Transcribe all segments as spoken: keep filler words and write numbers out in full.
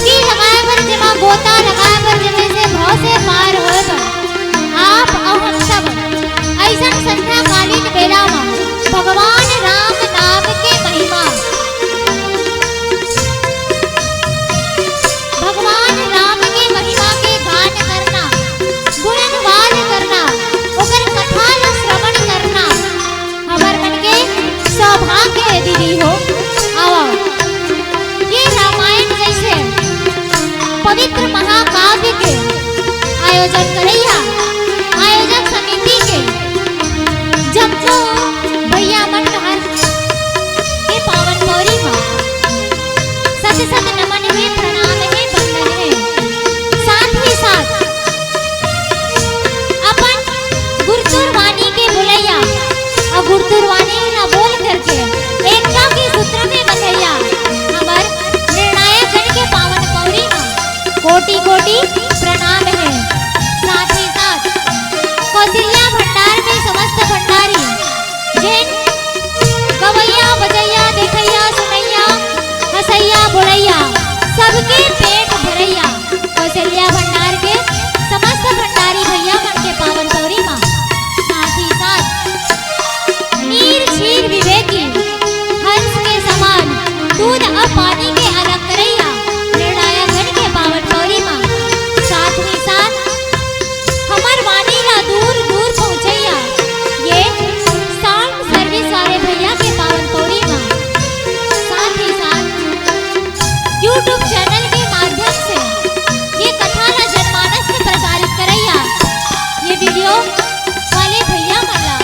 कि लगाए बर जेमा गोता लगाए बर, जेमे से भव से पार होए बर आप अउ हम सब अइसन संध्याकालीन बेला म भगवान राम नाम के महिमा, भगवान राम के महिमा के गान करना, गुणगान करना, ओकर कथा ल श्रवण करना हमर मन के सौभाग्य हे दीदी हो। आवा, ये रामायण जइसे पवित्र महाकाव्य के आयोजन करइया आयोजक समिति के जम्मो भैया मन डहर के पावन पौरी म सत सत नमन हे, प्रणाम हे, वंदन हे। साथ ही साथ अपन गुरतुर वाणी के बोलइया अउ गुरतुर वाणी ला बोल करके एकता के सूत्र में बंधइया हमर निर्णायक गण के पावन पौरी म कोटि कोटि प्रणाम हे। साथ ही साथ कौशल्या भंडार में समस्त भंडारी जेन गवइया, बजइया, देखइया, सुनइया, हंसइया, बोलइया, सबके पेट भरइया कौशल्या भंडार के समस्त भंडारी भैया मन के पावन पौरी म। साथ ही साथ नीर क्षीर विवेकी, हंस के समान दूध अउ पानी के अलग करइया निर्णायक गण के पावन पौरी म। साथ ही साथ हमर वाणी ला दूर दूर पहुंचइया ये साउंड सर्विस वाले भैया के पावन पौरी म। साथ ही साथ YouTube चैनल के माध्यम से ये कथा ला जनमानस में प्रसारित करइया ये वीडियो वाले भैया मन ला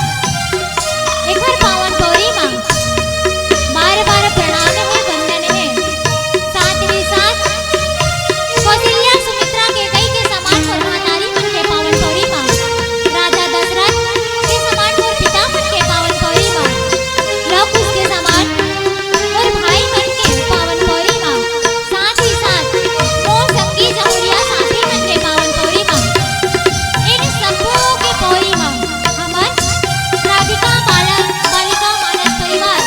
एकर पावन पौरी म बार बार प्रणाम हे, वंदन हे। साथ ही साथ कौशल्या सुमित्रा के कई के समान मोर महतारी मन के पावन पौरी म, राजा दशरथ के समान मोर पिता मन के पावन पौरी म, लव कुश के समान मोर भाई मन के पावन पौरी म, साथ ही साथ मोर संगी जमुरिया साथी मन के पावन पौरी म, इन सबो के पौरी म हमर राधिका बालक बालिका मानस परिवार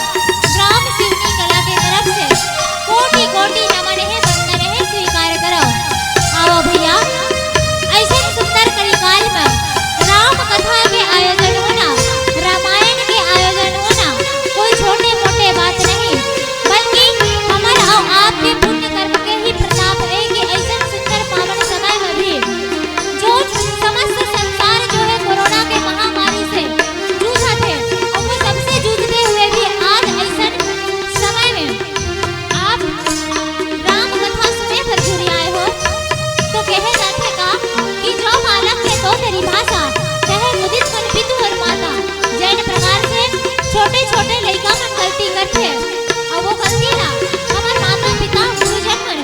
ग्राम सिवनी कला के तरफ से कोटि कोटि नमन हे, वंदन हे, स्वीकार करव। आवा भैया, अइसन सुंदर कलिकाल म राम कथा के आयोजन होना, रामायण के आयोजन होना कोई छोटे मोटे बात नहीं, बल्कि हमर अउ आपके पुण्य कर्म के ही प्रताप हे कि अइसन सुंदर पावन समय म भी जो समस्त संसार जो हे कोरोना के महामारी से जूझत हे, अउ वो सबसे जूझते हुए भी आज अइसन समय में आप राम कथा सुने बर जुरियाए हो, तो कहे जाथे का कि जो बालक हे तो तेरी भाषा, कहे मुदित मन पितु अउ माता। जैन प्रकार से छोटे-छोटे लइका मन गलती करथे, अउ वो गलती ला हमर माता-पिता, गुरुजन मन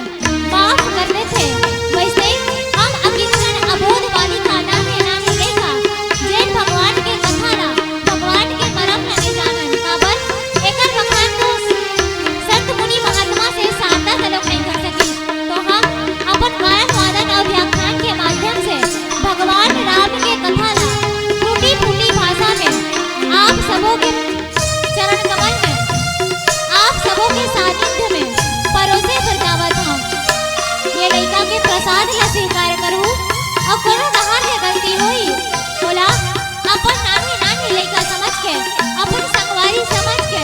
माफ कर देथे। वैसे हम अकिंचन अबोध बालिका नान्हे नान्हे लइका, जेन भगवान के कथा ला, भगवान के मरम ला नइ जानन। काबर? एकर बखान तो संत मुनि महात्मा से शारदा घलोक नइ कर सकिस। तो हम अपन गायन वादन अउ व्याख्यान के माध्यम से भगवान राम के कथा ला टूटी फूटी भाषा में आप सबो के चरण कमल में, आप सबो के सानिध्य में परोसे बर जावत हंव। ये लइका के प्रसाद ला स्वीकार करहू अउ कोनो डहर ले गलती होही, ओला अपन नान्हे नान्हे लइका समझ के, अपन संगवारी समझ के,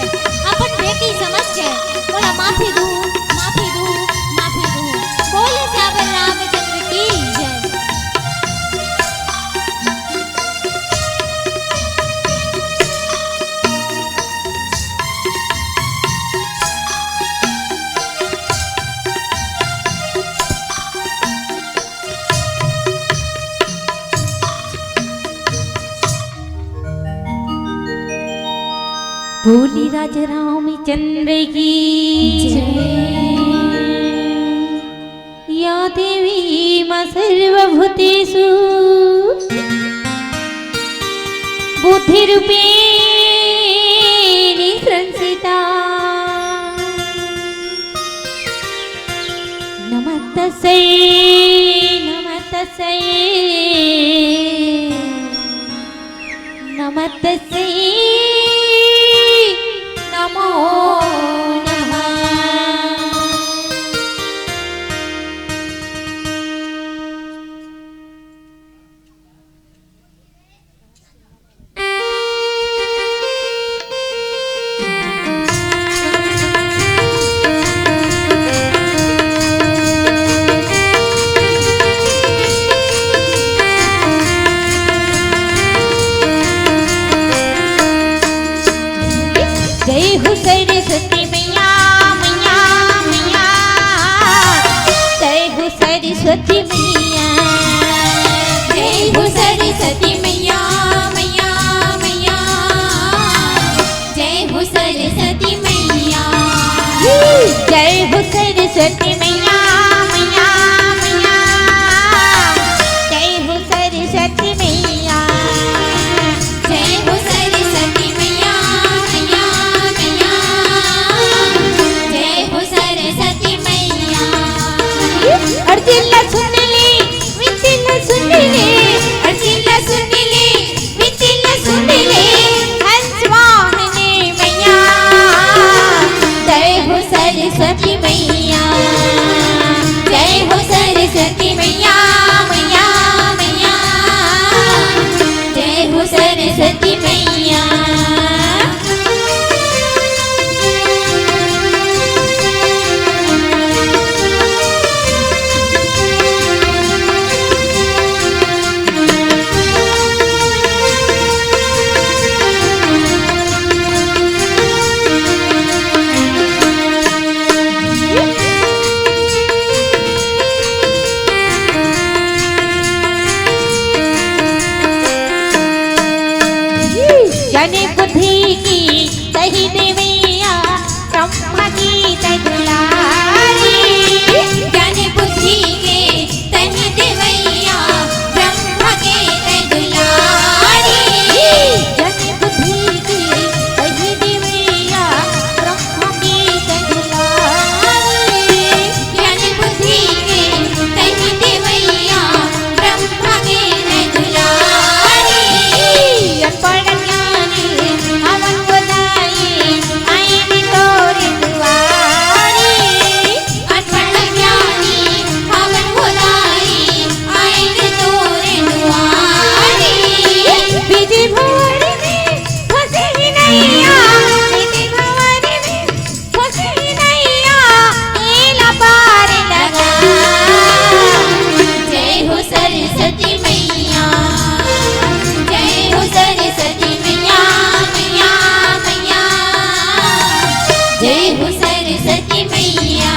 अपन बेटी समझ के ओला माफी दू, माफी दू, माफी दू। बोले सियावर रामचंद्र की जय। बोली राजा रामचंद्र की जय। या देवी मां सर्वभूतेषु बुद्धिरूपेण संस्थिता। नमस्तस्यै, नमस्तस्यै, नमस्तस्यै नमो नमः। सरस्वती मैया। जय हो सरस्वती मैया, मैया, मैया। जय हो सरस्वती मैया। जय हो सरस्वती मैया, मैया, मैया। जय हो सरस्वती मैया। जय हो सरस्वती मैया, मैया, मैया। जय हो सरस्वती मैया। अर्जी ला सुन ले, विनती ला सुन ले, अर्जी ला सुन ले, विनती ला सुन ले, हंस वाहनी मैया। जय हो सरस्वती मैया। जय हो सरस्वती मैया, मैया, मैया। जय हो सरस्वती मैया। ज्ञान बुद्धि के तहि देवैया, ब्रह्मा के तहि दुलारी। ज्ञान बुद्धि के तहि देवैया, ब्रह्मा के तहि दुलारी। ज्ञान बुद्धि के तहि देवैया, ब्रह्मा के तहि दुलारी। ज्ञान बुद्धि के तहि देवैया, ब्रह्मा के तहि दुलारी। अनपढ़ ज्ञानी हवन बोलाई, आइन तोरे दुआरी। अनपढ़ ज्ञानी हवन बोलाई, आइन तोरे दुआरी। बीजी भंवर में फंसे ही नैया, बीजी भंवर में फंसे ही नैया, एला पार लगा। जय हो सरस्वती मैया। जय हो सरस्वती मैया, मैया, मैया। जय हो सरस्वती मैया।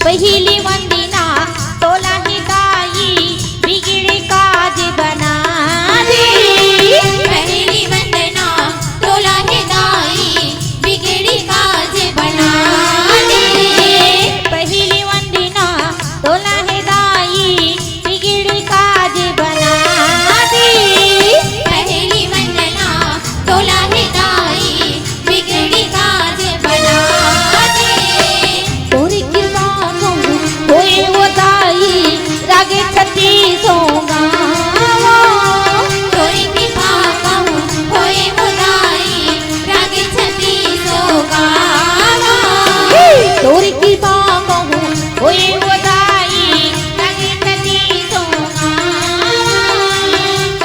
पहिली वंदना तोला हे दाई, बिगड़े काज बना दे। पहिली वंदना तोला हे दाई, बिगड़े काज बना दे। पहिली वंदना तोला हे दाई, बिगड़ी काज बना दे। पहिली वंदना तोला हे दाई, बिगड़ी काज बना दे। तोरी कृपा कहूँ होए वो दाई, रागे छत्तीसो गावा। तोरी कृपा कहूँ होए वो दाई, रागे छत्तीसो गावा। तोरी कृपा कहूँ होए वो दाई, रागे छत्तीसो गावा।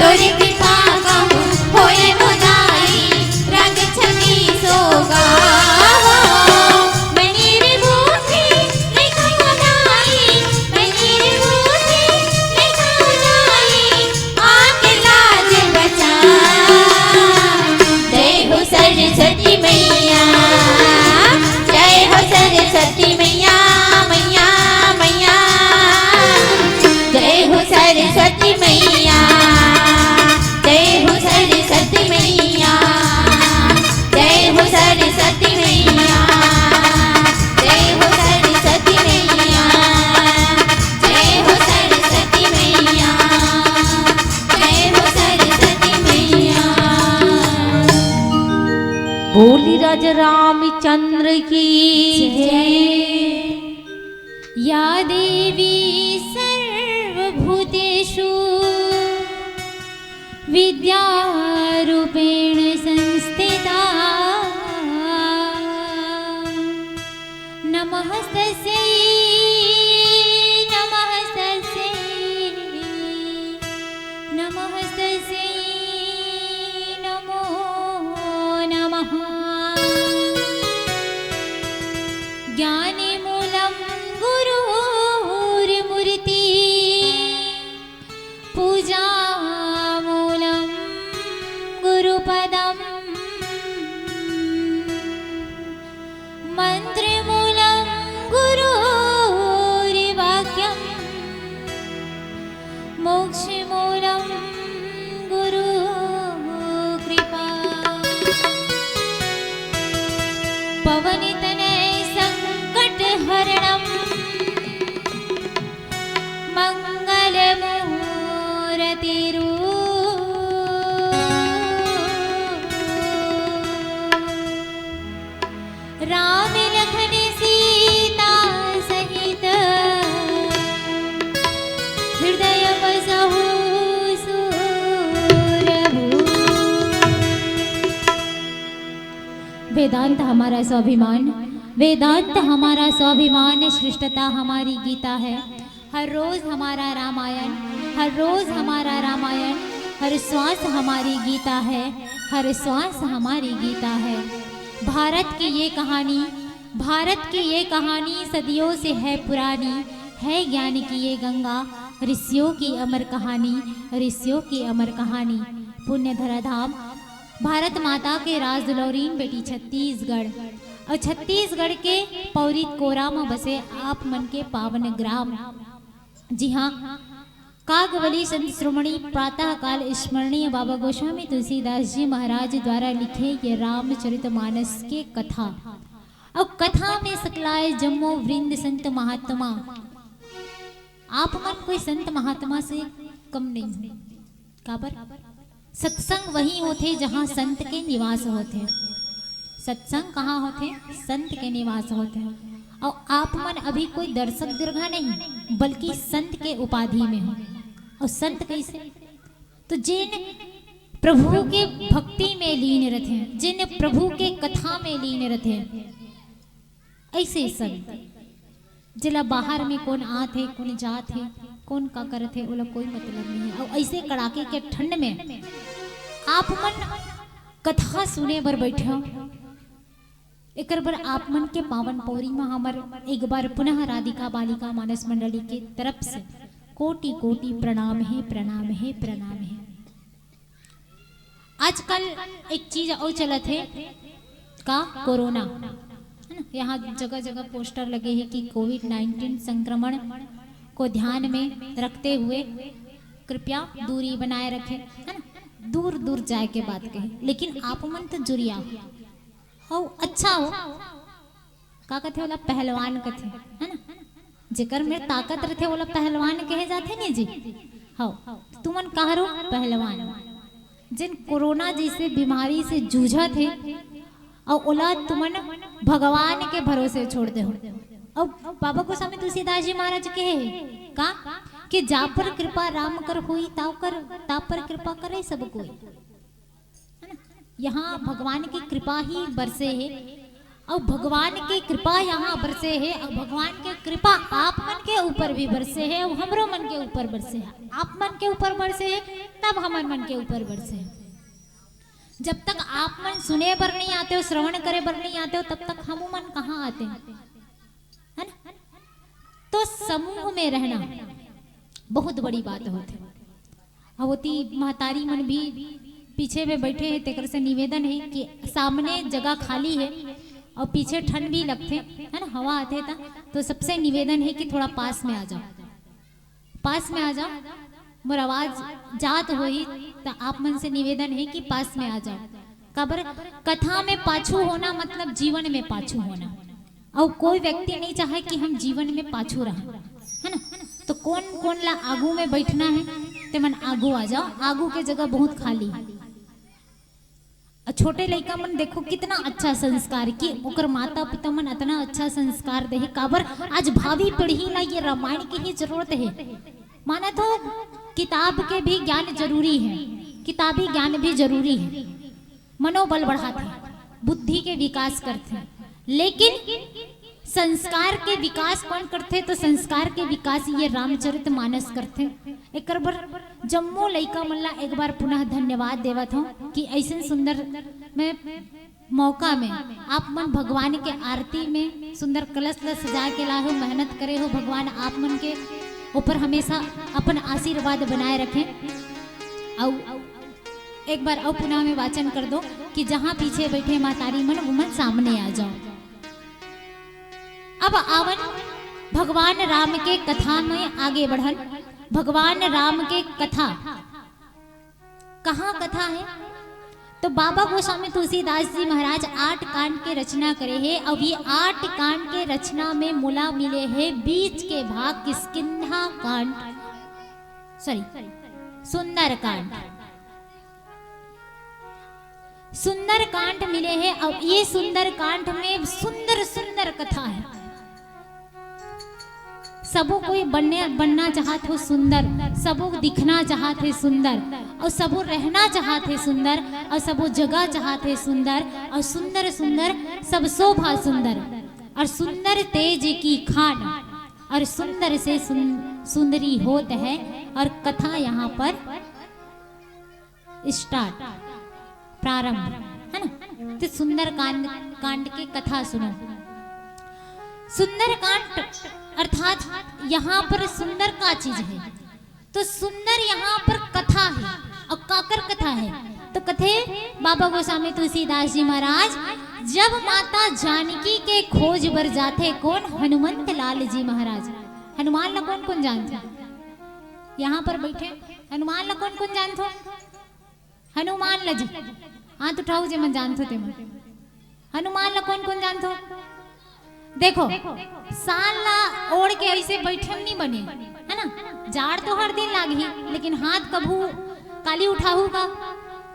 तोरी कृपा कहूँ होए वो दाई, रागे छत्तीसो गावा। मनीर बूटी लेखा वो दाई, मनीर बूटी लेखा वो दाई, आके लाज बचा। जय हो सरस्वती मैया, जय हो सरस्वती मैया, मैया, मैया। जय हो सरस्वती मैया, जय हो सरस्वती मैया, जय हो सरस्वती मैया, जय हो सरस्वती मैया, जय हो सरस्वती मैया, जय हो सरस्वती मैया। बोली राजा रामचंद्र की जय। या देवी सर्वभूतेषु विद्यारूपेण संस्थिता। नमस्तस्यै, नमस्तस्यै, नमस्तस्यै, नमो नमः। ज्ञानमूलं गुरोर्मूर्ति, पूजामूलं गुरुपदम्। मन्त्रमूलं गुरोर्वाक्यम्, मोक्षमूलं गुरु कृपा। पवनतनय संकट हरणम्, मंगलमूर्ति रूप। राम लखन सीता सहित, हृदय बसहु सुरभूप। वेदांत हमारा स्वाभिमान, वेदांत हमारा स्वाभिमान, श्रेष्ठता हमारी गीता है। हर रोज हमारा रामायण, हर रोज हमारा रामायण, हर श्वास हमारी गीता है, हर श्वास हमारी गीता है। भारत की ये कहानी, भारत की ये कहानी सदियों से है पुरानी, है ज्ञान की ये गंगा, ऋषियों की अमर कहानी, ऋषियों की अमर कहानी। पुण्य धरा धाम, भारत माता के राज दुलौरीन बेटी छत्तीसगढ़, और छत्तीसगढ़ के पौरी कोरा म बसे आप मन के पावन ग्राम। जी हाँ, कागवली संत श्रोमणी प्रातः काल स्मरणीय बाबा गोस्वामी तुलसीदास जी महाराज द्वारा लिखे ये रामचरित मानस के कथा। अब कथा में सकलाय जम्मो वृंद संत महात्मा, आप मन कोई संत महात्मा से कम नहीं हो। काबर? सत्संग वही होथे जहाँ संत के निवास होथे। सत्संग कहाँ होथे? संत के निवास होथे। और आप मन अभी कोई दर्शक दीर्घा नहीं, बल्कि संत के उपाधि में हो। और संत कैसे? तो जिन प्रभु के भक्ति में लीन रथे, जिन प्रभु के कथा में लीन रथे, ऐसे संत, जेला बाहर में कौन आत हे, कौन जात हे, कौन का करत हे, ओला कोई मतलब नहीं है। और ऐसे कड़ाके के ठंड में आप मन कथा सुने बर बैठे हो, एकर बर आप मन के पावन पौरी में हमर एक बार पुनः राधिका बालिका मानस मंडली के तरफ से कोटि कोटि प्रणाम है, प्रणाम है, प्रणाम है। आजकल एक चीज और चलत है का, कोरोना, है ना? यहाँ जगह जगह पोस्टर लगे हैं कि कोविड नाइन्टीन संक्रमण को ध्यान में रखते हुए कृपया दूरी बनाए रखें, है ना? दूर दूर जाए के बात कहे, लेकिन आप मन तो जुरिया हो, अच्छा हो, का कथे ओला? पहलवान कथे, है ना? जेकर में ताकत रथे ओला पहलवान कहे जाथे नी जी। हव, तुमन काहरो पहलवान, जिन कोरोना जैसे बीमारी से जूझत हे, और ओला तुमन भगवान के भरोसे छोड़ दे हो। और बाबा गोस्वामी तुलसीदास जी महाराज कहे हे का कि जा पर कृपा राम कर होई, ताव कर, ता पर कृपा करे सब कोई। है ना? यहाँ भगवान की कृपा ही बरसे है, और भगवान की कृपा यहाँ बरसे है, और भगवान की कृपा आप मन के ऊपर भी बरसे है, और हमरो मन के ऊपर बरसे है। आप मन के ऊपर बरसे है, तब हमर मन के ऊपर बरसे है। जब तक आप मन सुने बर नहीं आते हो, श्रवण करे बर नहीं आते हो, तब तक हम मन कहाँ आते हैं? है ना? तो समूह में रहना बहुत बड़ी बात होथे। अउ ओती महतारी मन भी पीछे में बैठे हैं, तेकर से निवेदन है कि सामने जगह खाली है और पीछे ठंड भी लगथे, है ना, हवा आथे ता, तो सबसे निवेदन है कि थोड़ा पास में आ जाओ, पास में आ जाओ। मोर आवाज जात होही, त आप मन से निवेदन है कि पास में आ जाओ। काबर? कथा में पाछू होना मतलब जीवन में पाछू होना। अउ कोई व्यक्ति नहीं चाहे कि हम जीवन में पाछू रहन, है ना? तो कोन कोन ला आगू में बैठना है, ते मन आगू आ जाओ, आगू के जगह बहुत खाली है। अउ छोटे लइका मन देखो कितना अच्छा संस्कार, कि ओकर माता पिता मन अतना अच्छा संस्कार दे हे। काबर? आज भावी पीढ़ी ला ये रामायण के ही जरूरत है। माना तो किताब के भी ज्ञान जरूरी है, किताबी ज्ञान भी जरूरी है, मनोबल बढ़ाथे, बुद्धि के विकास करथे, लेकिन संस्कार के विकास कौन करथे? तो संस्कार के विकास ये रामचरित मानस करथे। एकर बर जम्मो लइका मन ला एक बार पुनः धन्यवाद देवत हूँ कि ऐसन सुंदर में मौका में आप मन भगवान के आरती में सुंदर कलश ला सजा के लाए हो, मेहनत करे हो। भगवान आप मन के ऊपर हमेशा अपन आशीर्वाद बनाए रखें। अउ एक बार अउ पुनः में वाचन कर दो कि जहाँ पीछे बैठे महतारी मन, वो मन सामने आ जाओ। अब आवन भगवान राम के कथा में आगे बढ़न। भगवान राम के कथा, कहाँ कथा है? तो बाबा गोस्वामी तुलसीदास जी महाराज आठ कांड के रचना करे हे। अब ये आठ कांड के रचना में मोला मिले हे बीच के भाग किष्किंधा कांड, सॉरी, सुंदर कांड। सुंदर कांड मिले हे। अब ये सुंदर कांड में सुंदर सुंदर कथा है। सबो कोई बनने, बनना चाहत हो सुंदर, सबो दिखना चाहत हे सुंदर, अउ सबो रहना चाहत हे सुंदर, अउ सबो जगह चाहत हे सुंदर, अउ सुंदर सुंदर सब शोभा सुंदर, अउ सुंदर तेज की खान, अउ सुंदर से सुन-, सुंदरी होत है। अउ कथा यहाँ पर स्टार्ट, प्रारंभ, है ना? तो सुंदर कांड, कांड के कथा सुनो। सुंदर कांड अर्थात यहाँ पर सुंदर का चीज है? तो सुंदर यहाँ पर कथा है। अउ काकर कथा है? तो कथे बाबा गोस्वामी तुलसीदास जी महाराज, जब माता जानकी के खोज बर जाथे कौन? हनुमंत लाल जी महाराज। हनुमान ला कौन कौन जानथे? यहाँ पर बैठे हनुमान ला कौन कौन जानथो? हनुमान ला जी, हाथ उठाओ जे मन जानथो ते मन। हनुमान ला कौन कौन जानथो? देखो, साल ला ओढ़ के ऐसे बैठे नहीं बने, है ना? जाड़ तो हर दिन लागही, लेकिन हाथ कभू काली उठाहू का?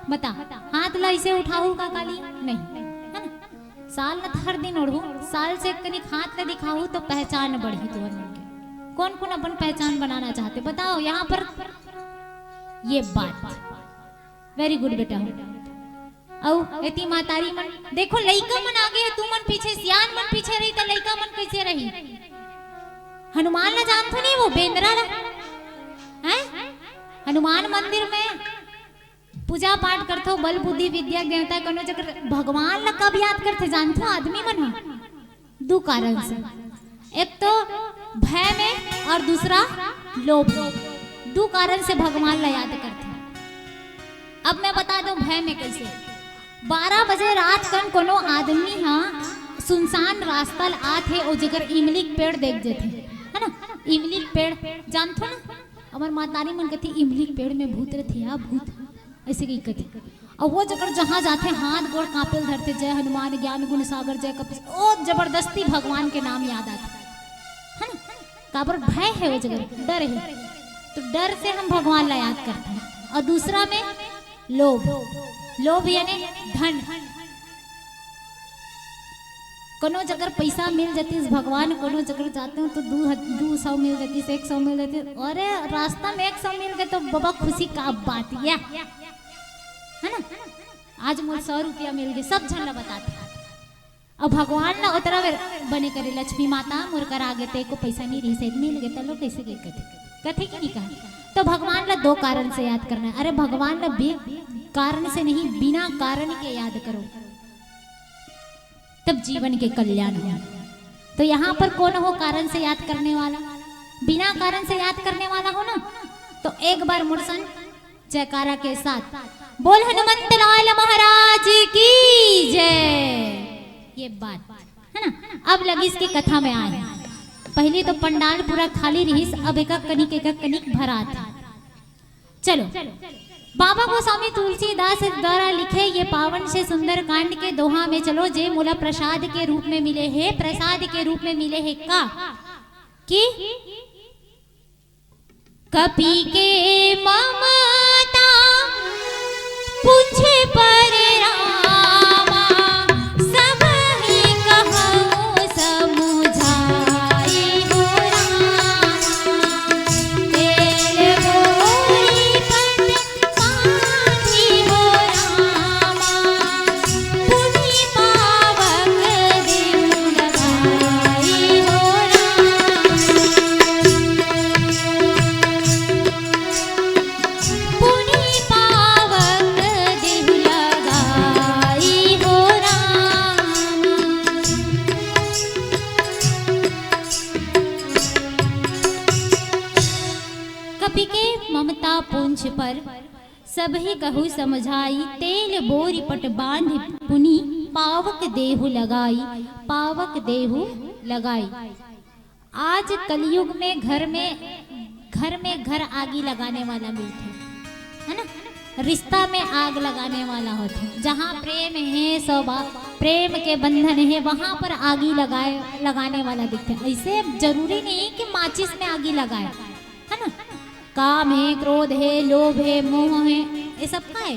बता, हाथ ला ऐसे उठाहू का काली? नहीं, है ना? साल ला तो हर दिन ओढ़ू, साल से कनिक हाथ ला दिखाहू तो पहचान बढ़ी तुहर मन के। कौन कौन अपन पहचान बनाना चाहते, बताओ यहाँ पर। ये बात, वेरी गुड बेटा। अउ एती महतारी मन, देखो लइका मन आगे हे, तू मन पीछे, सियान मन पीछे रही त लइका मन कैसे रही? हनुमान ला जानथो नहीं, वो बेंदरा ला, हैं? हनुमान मंदिर में पूजा पाठ करथो, बल बुद्धि विद्या देवता, कोनो चक्कर, भगवान ला कब याद करथे जानथो आदमी मन ह? दू कारण से, एक तो भय में और दूसरा लोभ में। दू कारण से भगवान ला याद करथे। अब मैं बता दूं भय में कैसे। बारह बजे रात कन कोनो आदमी हा सुनसान रास्ता ल आत हे, ओ जगह इमली के पेड़ देख जथे, है ना? इमली के पेड़ जानथो ना, हमर मातारी मन कथे इमली के पेड़ में भूत रथे, या भूत, ऐसे कही कथे। और वो जगह जहाँ जाथे हाथ गोड़ कांपे ल धरथे, जय हनुमान ज्ञान गुण सागर जय कपीस, ओ जबरदस्ती भगवान के नाम याद आथे, है ना? काबर भय है, वो जगह डर है, तो डर से हम भगवान ला याद करते हैं। और दूसरा में लोभ, लोभ यानी धन। कोनो जगह पैसा मिल जतिस भगवान, कोनो जगह जाते हो तो दू ह-, दू सौ मिल जतिस, एक सौ मिल जतिस, अरे रास्ता में एक सौ मिल गए तो बाबा खुशी का बात या, है ना? आज मोर सौ रुपया मिल गए, सब झन ला बताथे। अब भगवान ला उतरा बेर बने करे, लक्ष्मी माता मोर करा आगे ते को पैसा नहीं रही, शायद मिल गए, तलो कैसे गए कथे, कथे कि नहीं कहा? तो भगवान ला दो कारण से याद करना है। अरे भगवान ला बे-, कारण से नहीं, बिना कारण के याद करो, तब जीवन के कल्याण हो। तो यहाँ पर कौन हो कारण से याद करने वाला? बिना कारण से याद करने वाला हो ना, तो एक बार मोर संग जयकारा के साथ बोल हनुमंत लाल महाराज की जय। ये बात है ना। अब लगिस के कथा में आए, पहले तो पंडाल पूरा खाली रहिस, अब एक कनिक एक कनिक भरात। चलो, बाबा गोस्वामी तुलसीदास द्वारा लिखे ये पावन से सुंदर कांड के दोहा में चलो, जे मोला प्रसाद के रूप में मिले हे, प्रसाद के रूप में मिले हे का कि कपि के ममता पुंछ पर रामा, सबहि कहउँ समुझाई हो रामा। तेल बोरी पत पानी हो रामा, पुनि पावक दिन लगाई कपि के ममता पूंछ पर, सबहि कहु समझाई। तेल बोरि पट बांधि पुनि, पावक देहु लगाई, पावक देहु लगाई। आज कलयुग में घर में, घर में घर आगी लगाने वाला मिलथे, है ना? रिश्ता में आग लगाने वाला होथे। जहाँ प्रेम हे, सौभा-, प्रेम के बंधन हे, वहाँ पर आगी लगाए, लगाने वाला दिखथे। ऐसे जरूरी नहीं कि माचिस में आगी लगाए, है ना? काम हे, क्रोध हे, लोभ हे, मोह हे, ये सब का हे?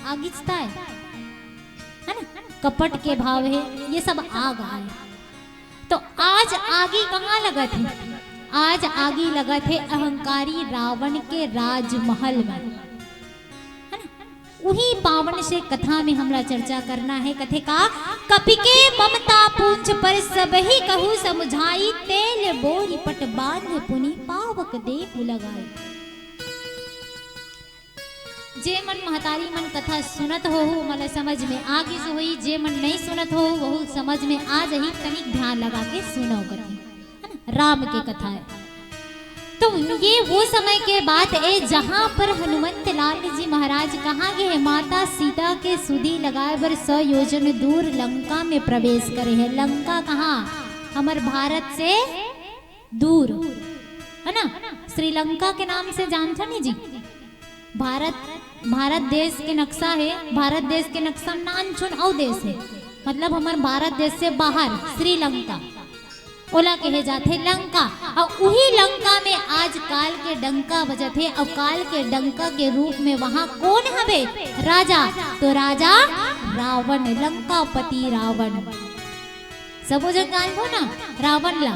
आगिचता हे, है ना? कपट के भाव हे, ये सब आग आए। तो आज आगी कहाँ लगत हे? आज आगी लगत हे अहंकारी रावण के राजमहल में, है ना? उही पावन से कथा में हमरा चर्चा करना हे। कथे का, कपि के ममता पूंछ पर, सबहि कहु समुझाई। तेल बोरि पट बांध पुनि, पावक देहु लगाई। जे मन महतारी मन कथा सुनत होहू, ओमन ला समझ में आ गिस होही। जे मन नहीं सुनत होहू, वहू समझ में आ जही। तनिक ध्यान लगा के सुनव कथे, है ना? राम के कथा हे। तो ये वो समय के बात हे, जहाँ पर हनुमंत लाल जी महाराज कहाँ गे हे? माता सीता के सुधि लगाए बर सौ योजन दूर लंका में प्रवेश करे हे। लंका कहाँ? हमर भारत से दूर, है ना? श्रीलंका के नाम से जानथो नी जी? भारत, भारत देश के नक्शा हे, भारत देश के नक्शा में नानचुन अउ देश हे, मतलब हमर भारत देश से बाहर श्रीलंका, ओला कहे जाथे लंका। अउ उही लंका में आज काल के डंका बजत हे, अउ काल के डंका के रूप में वहाँ कोन हवे? राजा। तो राजा रावण, लंकापति रावण। सबो झन जानथो ना रावण ला?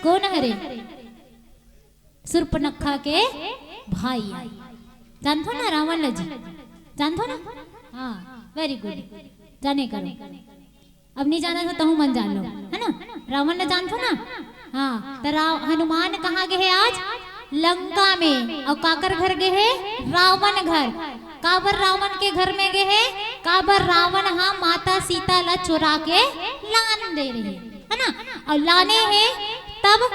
कोन हरे? सुर्पनखा के भाई हे। जानथो ना रावण ला जी? जानथो ना? हाँ, very good। जाने करो। अब नहीं जानत हो, तहूँ मन जान लो, है ना? रावण ला जानथो ना? हाँ, तो राव-, हनुमान कहाँ गे हे आज? लंका में। अउ काकर घर गे हे? रावण घर। काबर रावण के घर में गे हे? काबर रावण हा माता सीता ला चुरा के लान दे रहे, है ना? अउ लाने हे तब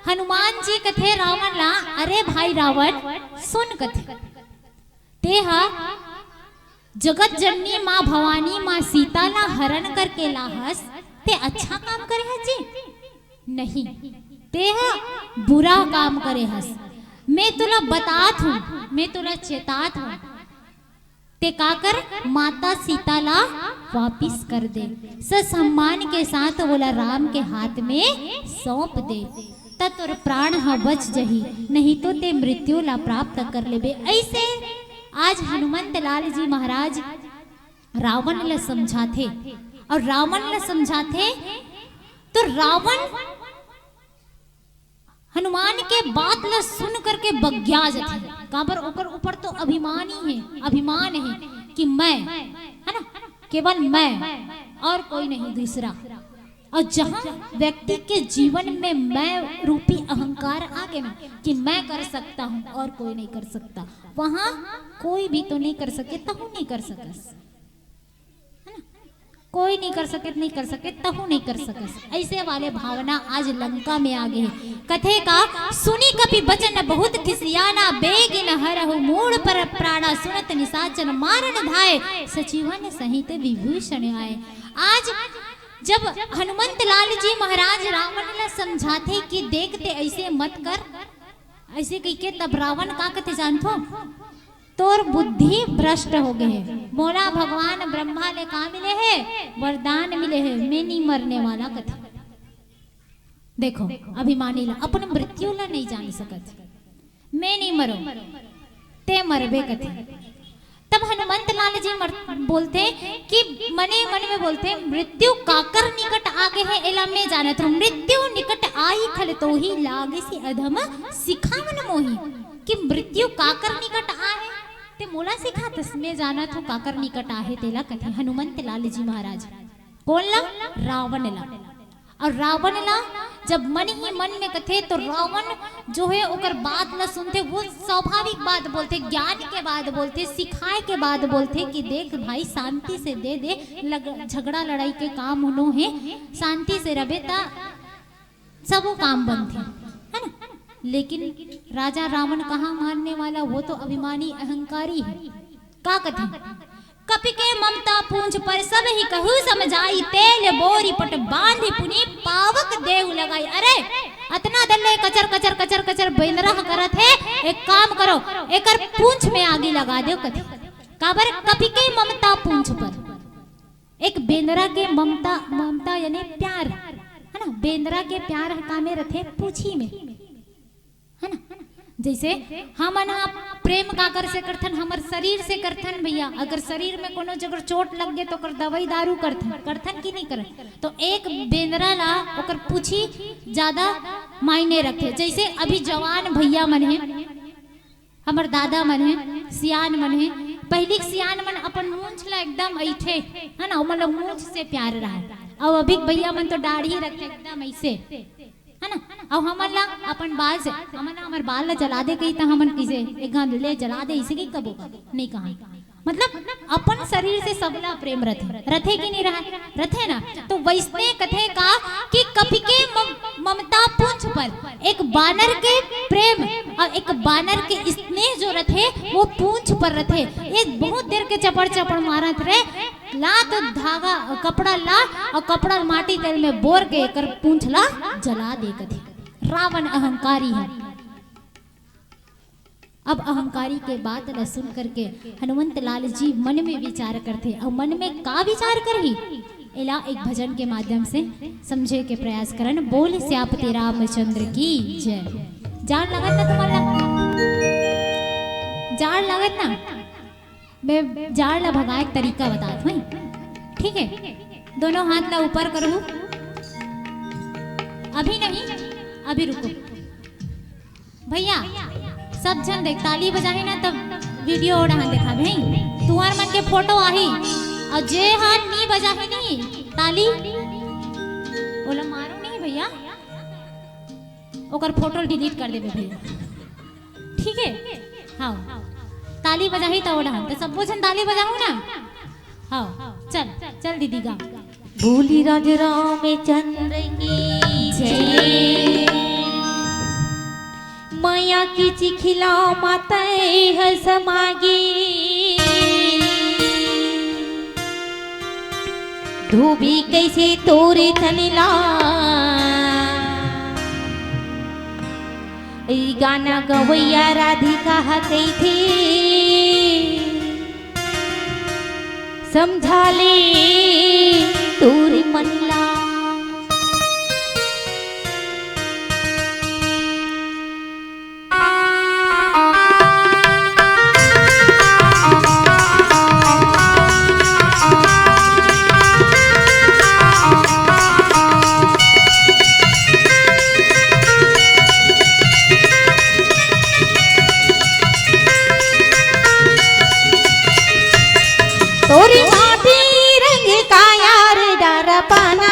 हनुमान जी कथे रावण ला, "अरे भाई रावण, सुन," कथे, "तेहा जगत जननी माँ भवानी माँ सीता ला हरण करके लाहस, ते अच्छा काम करे हस जी? नहीं, तेहा बुरा काम करे हस। मैं तोला बतात हूँ, मैं तोला चेतात हूँ, ते का कर, माता सीता ला वापिस कर दे, ससम्मान के साथ ओला राम के हाथ में सौंप दे, त तोर प्राण ह बच जही, नहीं तो ते मृत्यु ला प्राप्त कर लेबे।" ऐसे आज हनुमंत लाल जी महाराज रावण ला समझाथे, अउ रावण ला समझाथे तो रावण हनुमान के बात ला सुन करके बग्या जथे। काबर? ओकर ऊपर तो अभिमान ही हे, अभिमान हे कि मैं, है ना, केवल मैं और कोई नहीं दूसरा। और जहाँ व्यक्ति के जीवन में मैं रूपी अहंकार आ गए ना कि मैं कर सकता हूँ और कोई नहीं कर सकता, वहाँ कोई भी तो नहीं कर सके, तहूँ नहीं कर सकस, है ना? कोई नहीं कर सके, नहीं कर सके, तहूँ नहीं कर सकस। ऐसे वाले भावना आज लंका में आ गए हैं। कथे का, "सुनि कपि बचन बहुत खिसियाना, बेगिन हरहु मूड़ पर प्राणा, सुनत निशाचर मारन धाय, सचिवन सहित विभीषण आए।" आज जब हनुमंत लाल जी महाराज रावण ला समझाथे कि देख ते ऐसे मत कर, ऐसे कहिके, तब रावण का कथे जानथो? "तोर बुद्धि भ्रष्ट हो गए हे। मोला भगवान ब्रह्मा ले का मिले हे? वरदान मिले हे, मैं नहीं मरने वाला," कथे। देखो, अभिमानी ला, अपन मृत्यु ला नहीं जान सकत। "मैं नहीं मरो, ते मरबे," कथे। तब हनुमंत लाल जी मर-, बोलथे कि मने मन में बोलथे, "मृत्यु काकर निकट आ गए हे, एला मैं जानत हूँ। मृत्यु निकट आई खल तोही, लागसी अधम सिखावन मोही।" कि मृत्यु काकर निकट आ हे, ते मोला सिखातस, मैं जानत हूँ काकर निकट आ हे तेला, कथे हनुमंत लाल जी महाराज। कोन ला? रावण ला। और रावण ला जब मन ही मन में कथे, तो रावण जो है ओकर बात ला सुनथे, वो स्वाभाविक बात बोलथे, ज्ञान के बात बोलथे, सिखाए के बात बोलथे कि देख भाई, शांति से दे दे, लग-, झगड़ा लड़ाई के काम नो हे, शांति से रबे त सबो काम बनथे, है ना? लेकिन राजा रावण कहाँ मानने वाला, वो तो अभिमानी अहंकारी है। का कथे? कपि के ममता पूंछ पर सब ही कहू समझाई, तेल बोरी पट बांध पुनि पावक देहु लगाई। अरे, अतना दल्ले कचर कचर कचर कचर बेंदरा ह करत हे, एक काम करो, एकर पूंछ में आगी लगा देव कथे। काबर? कपि के ममता पूंछ पर। एक बेंदरा के ममता, ममता यानी प्यार, है ना? बेंदरा के प्यार ह कामे रथे? पूछी में, है ना? जैसे हमन ह प्रेम काकर से करथन? हमर शरीर से करथन भैया। अगर शरीर में कोनो जगह चोट लग गे तो ओकर दवाई दारू करथन, करथन कि नहीं करन? तो एक बेंदरा ला ओकर पूछी ज्यादा मायने रखथे। जैसे अभी जवान भैया मन हे, हमर दादा मन हे, सियान मन हे, पहिली के सियान मन अपन मूंछ ला एकदम ऐठे, है ना, ओमन ला मूंछ से प्यार रहे। अउ अभी के भैया मन तो दाढ़ी रखथे एकदम ऐसे, है ना। अउ हमन ला अपन बाल से, हमन ला हमर बाल ला जला दे कही त हमन किसे एक घांव ले जला दे, इसे की कबो का नहीं कहा। मतलब अपन शरीर से सबला प्रेम रथे, रथे कि नहीं रहा? रथे ना। तो वैसने कथे का कि कपि के मम-, ममता पूंछ पर, एक बानर के प्रेम और एक बानर के स्नेह जो रथे वो पूंछ पर रथे। एक बहुत देर के चपड़ चपड़ मारत रहे, ला तो धागा, कपड़ा ला और कपड़ा माटी तेल में बोर के एकर पूंछ ला जला दे कथे। रावण अहंकारी है। अब अहंकारी के बात ला सुन करके हनुमंत लाल जी मन में विचार करथे। अउ मन में का विचार करही, एला एक भजन के माध्यम से समझे के प्रयास करन। बोल सियापति रामचंद्र की जय। जाड़ लगत ना तुम्हारा, जाड़ लगत ना, मैं जाड़ ला भगाए के तरीका बतात हूँ, ठीक है? दोनों हाथ ला ऊपर करो, अभी नहीं, अभी रुको। भैया, सब झन देख, ताली बजाही ना, तब वीडियो ओ डहान देखाबे, हैं? तुंहर मन के फोटो आही, अउ जे हा नी बजाही नी ताली, ओला मारो नहीं भैया, ओकर फोटो डिलीट कर देबे भैया, ठीक है? हाँ, ताली बजाही त ओ डहान, त सबो झन ताली बजाहू ना। हाँ, चल, चल दीदी गा। बोली राज रामचंद्र की जय। मया की चिखिला मातै ह समागे। धोबी कइसे तोरे तन ला। ई गाना गवैया राधिका ह कहिथे। समझा ले तोर मन ला। तोरी माटी रंग का यार डारा पाना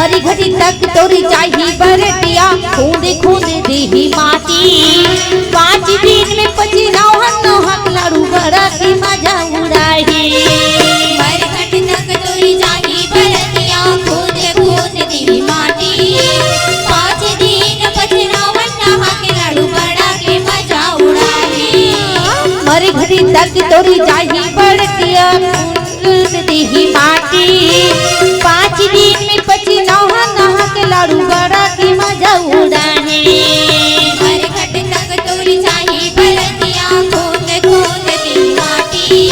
अरे घड़ी तक तोरी जाही बरतिया, खूंद खूंद देही माटी। पाँच दिन में पचनौहन नौहक लाड़ू बड़ा की मजा उड़ाही। मरघट तक तोरी जाही बरतिया, खूंद खूंद देही माटी। पाँच दिन पचनौहन नौहक लाड़ू बड़ा की मजा उड़ाही। मरघट तक तोरी जाही बरतिया, खूंद देही माटी। पाँच दिन में पचनौहन नहा के लाड़ू बड़ा की मजा उड़ाही। मरघट तक तोरी जाही बरतिया, खूंद खूंद देही माटी।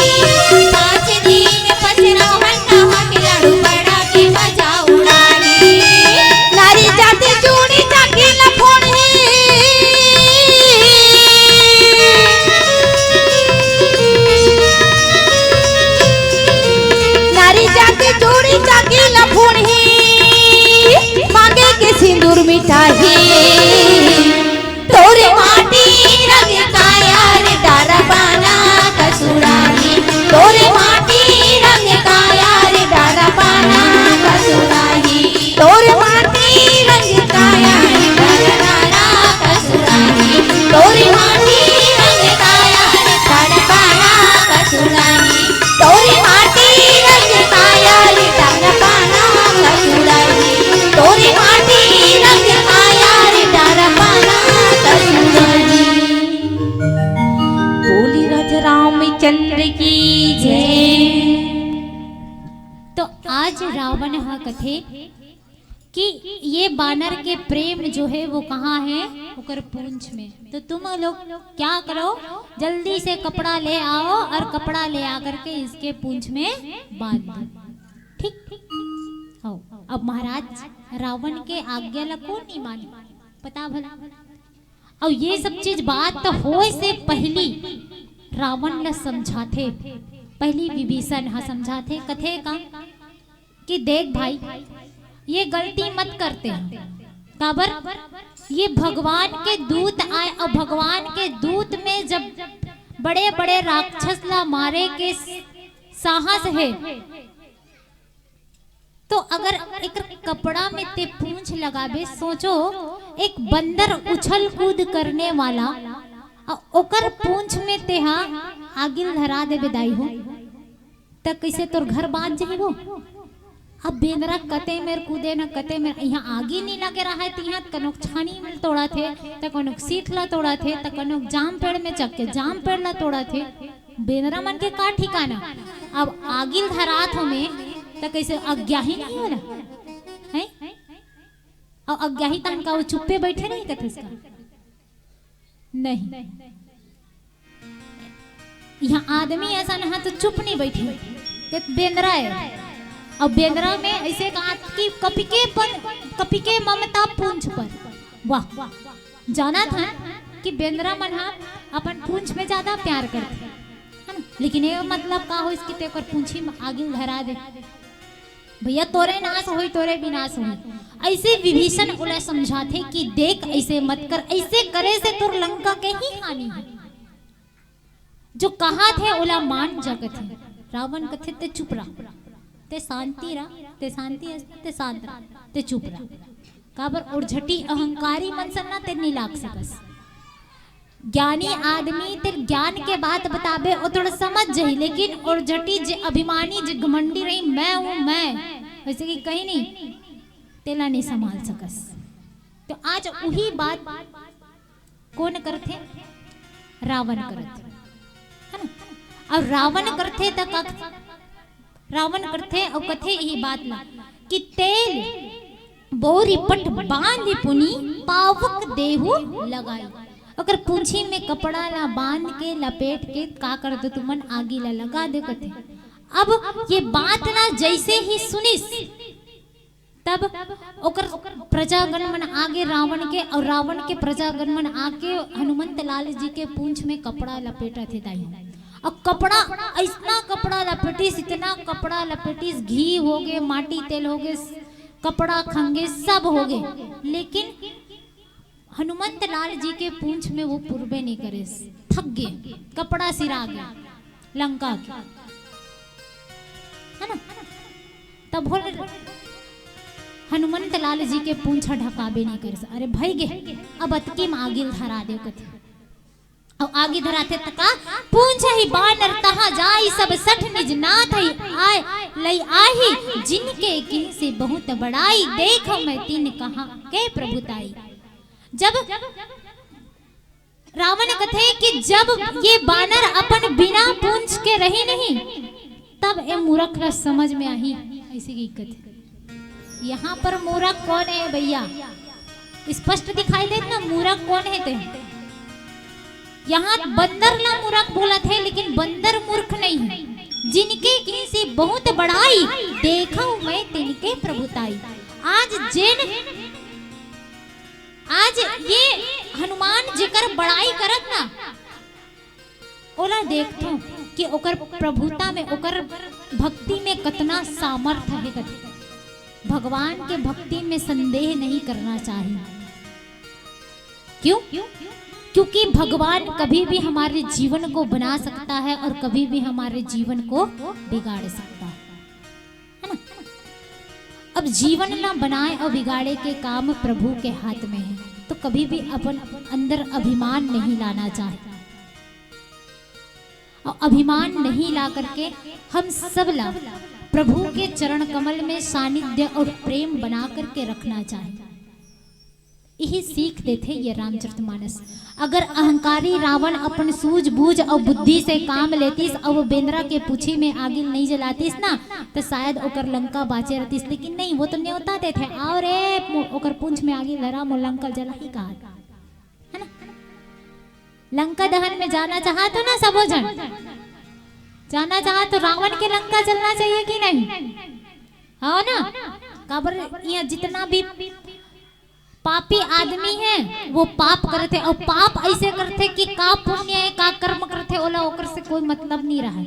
पाँच दिन पचनौहन नहा के लाड़ू बड़ा की मजा उड़ाही। नारी जाति चूड़ी चाकी लफोड़ही। नारी जाति चूड़ी चाकी लफोड़ही, मांगे के सिंदूर मिठाही। तोरे माटी रंग काया रे, डारा पाना कसुड़ाही। तोरे माटी रंग काया रे, डारा पाना कसुड़ाही। तोर माटी रंग काया रे, डारा पाना कसुड़ाही। तोर माटी रंग काया रे, डारा पाना कसुड़ाही। तोर माटी रंग काया रे, डारा पाना कसुड़ाही। तोर माटी रंग काया रे, डारा पाना कसुड़ाही। बोली राजा रामचंद्र की जय। तो आज रावण ह कथे कि ये बानर के प्रेम जो है वो कहाँ है? ओकर पूंछ में। तो तुम लोग क्या करो, जल्दी से कपड़ा ले आओ और कपड़ा ले आकर के इसके पूंछ में बांध दो। ठीक, आओ। अब महाराज रावण के आज्ञा ला कौन नहीं माने, पता भला। अउ ये सब चीज बात होय से पहली रावण ला समझाथे, पहली विभीषण हा समझाथे, कथे का कि देख भाई, ये गलती मत करते हैं। काबर? ये भगवान के दूत आय, अउ भगवान के दूत में जब बड़े-बड़े राक्षस ला मारे के साहस हे, तो अगर एक कपड़ा में ते पूंछ लगाबे, सोचो, एक बंदर उछल कूद करने वाला, अउ ओकर पूंछ में तेहा आगिल धरा देबे दाई हो, त कइसे तोर घर बांच जाही वो? अब बेंदरा कते मेर कूदे न कते मेर, इहाँ आगी नी लगे रहय, त इहाँ कनोक छानी में तोड़त हे, त कनोक सीट ला तोड़त हे, त कनोक जाम पेड़ में चघ के जाम पेड़ ला तोड़त हे। बेंदरा मन के का ठिकाना? अब आगिल धरात हो में, त कइसे अग्याही नहीं होला? हैं? अउ अग्याही तहन का वो चुप्पे बैठे रही कथे इसका? नहीं। यहाँ आदमी असन हा तो चुप नहीं बैठे, ते बेंदरा हे। अउ बेंदरा में अइसे कहा कि कपिके पन, कपिके ममता पूंछ पर। वाह, जानत हन कि बेंदरा मन हा अपन पूंछ में ज्यादा प्यार करथे, है ना? लेकिन ये मतलब का होइस कि ते ओकर पूंछी में आगिल धरा दे। भैया, तोरे नाश होही, तोरे विनाश होही। अइसे विभीषण ओला समझाथे कि देख, अइसे मत कर, अइसे करे से तोर लंका के ही हानि हे। जो कहाथे ओला मान जा कथे। रावण कथे, ते चुप रह, ते शांति रह, ते शांति अस, ते शांत रह, ते चुप रह। काबर? उर्झटी अहंकारी मन सन ना ते नी लाग सकस। ज्ञानी आदमी ते ज्ञान के बात बताबे, ओ थोड़ा समझ जाही, लेकिन उर्झटी जे अभिमानी, जे घमंडी रही, मैं हूँ, मैं, वइसे कि कहीं नहीं, तेला नहीं संभाल सकस। तो आज उही बात कोन करथे? रावण करथे, है ना? अउ रावण करथे त का, रावण करथे अउ कथे इही बात ला कि तेल बोरी पट बांध पुनी पावक देहु लगाई। ओकर पूंछी में कपड़ा ला बांध के लपेट के का कर दो तुमन, आगी ला लगा दे कथे। अब ये बात ला जइसे ही सुनिस, तब ओकर प्रजागण मन आगे रावण के, अउ रावण के प्रजागण मन आके हनुमंत लाल जी के पूंछ में कपड़ा लपेटत हे दाई। अउ कपड़ा, अइसना कपड़ा लपेटिस, इतना कपड़ा लपेटिस, घी होगे, माटी तेल होगे, कपड़ा खंगे, सब होगे, लेकिन हनुमंत लाल जी के पूंछ में वो पुरबे नहीं करिस, थक गे, कपड़ा सिरा गे लंका के, है ना? तब बोल, हनुमंत लाल जी के पूंछ ढकाबे नहीं करिस। अरे भई गे, अब अतकी म आगी ल धरा देव कथे। अउ आगी धराथे त का, पूंछ ही बानर तहाँ जाई, सब सठ निज नाथ ही आय लई आही, जिनके किनसी बहुत बड़ाई, देखव मैं तिनकहाँ के प्रभुताई। जब रावण कथे कि जब ये बानर अपन बिना पूंछ के रही नहीं, तब ए मूरख ला समझ में आही, अइसे कहिके कथे। यहाँ पर मूरख कोन हे भैया? स्पष्ट दिखाई देत ना, मूरख कोन हे ते। यहाँ बंदर ला मूरख बोलत हे, लेकिन बंदर मूर्ख नहीं हे। जिनके किनसी बहुत बड़ाई, देखव मैं तिनके प्रभुताई। आज जेन आज ये हनुमान जेकर बड़ाई करत ना, ओला देखथों कि ओकर प्रभुता में, ओकर भक्ति में कतना सामर्थ्य हे, कथे। भगवान के भक्ति में संदेह नहीं करना चाहिए। क्यों? क्योंकि भगवान कभी भी हमारे जीवन को बना सकता है और कभी भी हमारे जीवन को बिगाड़ सकता है, है ना? अब जीवन ना बनाए और बिगाड़े के काम प्रभु के हाथ में है, तो कभी भी अपन अंदर अभिमान नहीं लाना चाहिए। और अभिमान नहीं ला करके हम सब ला प्रभु के चरण कमल में सानिध्य और प्रेम बना करके रखना चाहिए। यही सीख देथे ये रामचरितमानस। अगर अहंकारी रावण अपन सूझबूझ और बुद्धि से काम लेतिस और वो बेंदरा के पूछी में आगी नहीं जलातिस ना, तो शायद ओकर लंका बाचे रहतिस। लेकिन नहीं, वो तो न्योता देथे, "आओ रे, मो-, ओकर पूंछ में आगी धरा, मोर लंका जलाही का।" है ना? लंका दहन में जाना चाहत हो ना सबो झन, जाना चाहत हो, रावण के लंका जलना चाहिए कि नहीं? हो ना? काबर यहाँ जितना भी पापी आदमी है, वो पाप करथे, और पाप ऐसे करथे कि का पुण्य है, का कर्म करथे, ओला ओकर से कोई मतलब नहीं रहे।